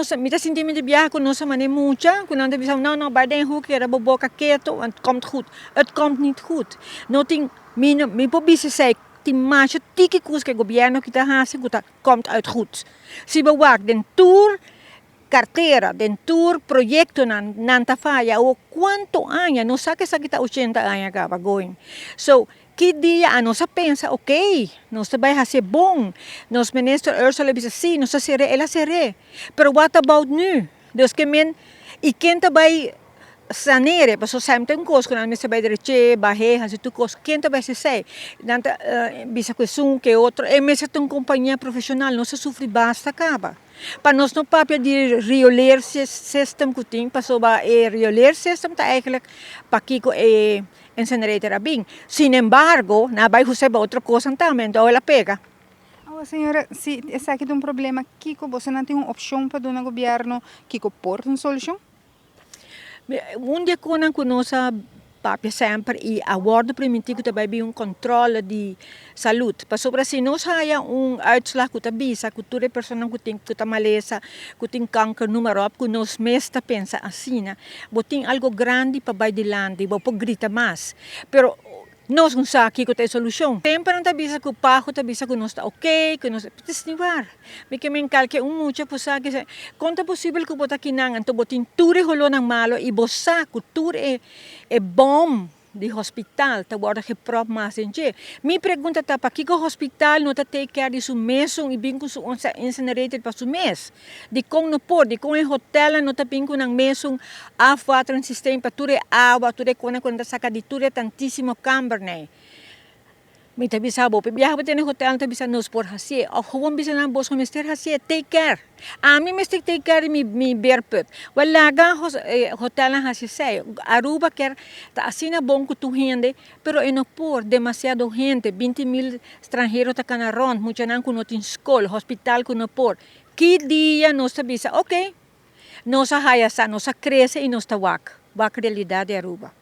Nos, mi ta sinti mi biaha ku nos mane mucha, ku nan ta bisa: "No, no, bai den hoek, keda bo boka keto, want het komt goed." Het komt niet goed. No tin, mi, mi por bisa esei, tin masha tiki kos ku gobièrnu ku ta hasi ku ta komt uit goed. Si bo wak den tur kartera, den tur proyekto nan, nan ta faya, o kuantu aña, no sa ku esaki ta 80 aña kaba going. So, ki dia a nos a pensa, ok, nos ta bai hasi bon. Nos minister Ursula bisa, si, nos a sere, el a sere. Pero what about nu? Dus ke men, i ken ta bai saneren, paso semper un kos ku nan mester bai drecha, bahe, hasi tur kos, ken ta bai hasi? Nan ta bisa ku esun, ku otro, e mester un kompania profeshonal, nos a sufri basta kaba. Pa nos no papia di rioleer system ku tin, pasobra e rioleer system ta eigenlijk pakiko e incinerator a bin. Sin embargo, nan a bai usa otro kos tambe, anto el a pega. Oh, señora, si esaki ta un problema, kiko, boso no tin un opshon pa duna gobièrnu, kiko por un solushon? Un dia ku nos a papia semper i a wòrdu primintí ku tambe un kontròl di salú. Pasobra si nos haya un uitslag ku ta bisa ku tur persona ku tin ku ta malesa, ku tin kanker, noem maar op, ku nos mes ta pensa asina, bo tin algo grandi pa bai dilanti, bo por grita mas. Pero nos no sa kiko ta e solushon. Semper nan ta bisa ku PAHO ta bisa ku nos ta ok, ku nos, het is niet waar. Mi ke men kalke un mucha por sa ku kon ta posibel ku bo ta akinan, anto bo tin tur e holónan malo i bo sa ku tur e bom di hospital ta wòrdu geprop mas den dje. Mi pregunta ta pakiko hospital no ta take care di su mesun i bin ku su incinerator pa su mes? Di kon no por, di kon e hotel no ta bin ku nan mesun afwateringssysteem pa tur e awa, tur e kos ku ta saka di tur e tantísimo kamber nee. Mi ta bisa bo, biaha bo den hotel, ta bisa nos por hasi, of gewoon bisa nan boso mester hasi, take care. Ami mester take care mi beerput. Wel, laga hotel nan hasi esei. Aruba kier ta asina bon ku tur hende, pero e no por demasiado hende, 20 mil stranhero ta kana rond, muchanan ku no tin skol, hospital ku no por. Ki dia nos ta bisa, ok, nos a haya sa, nos a krese i nos ta wak, wak realidat di Aruba.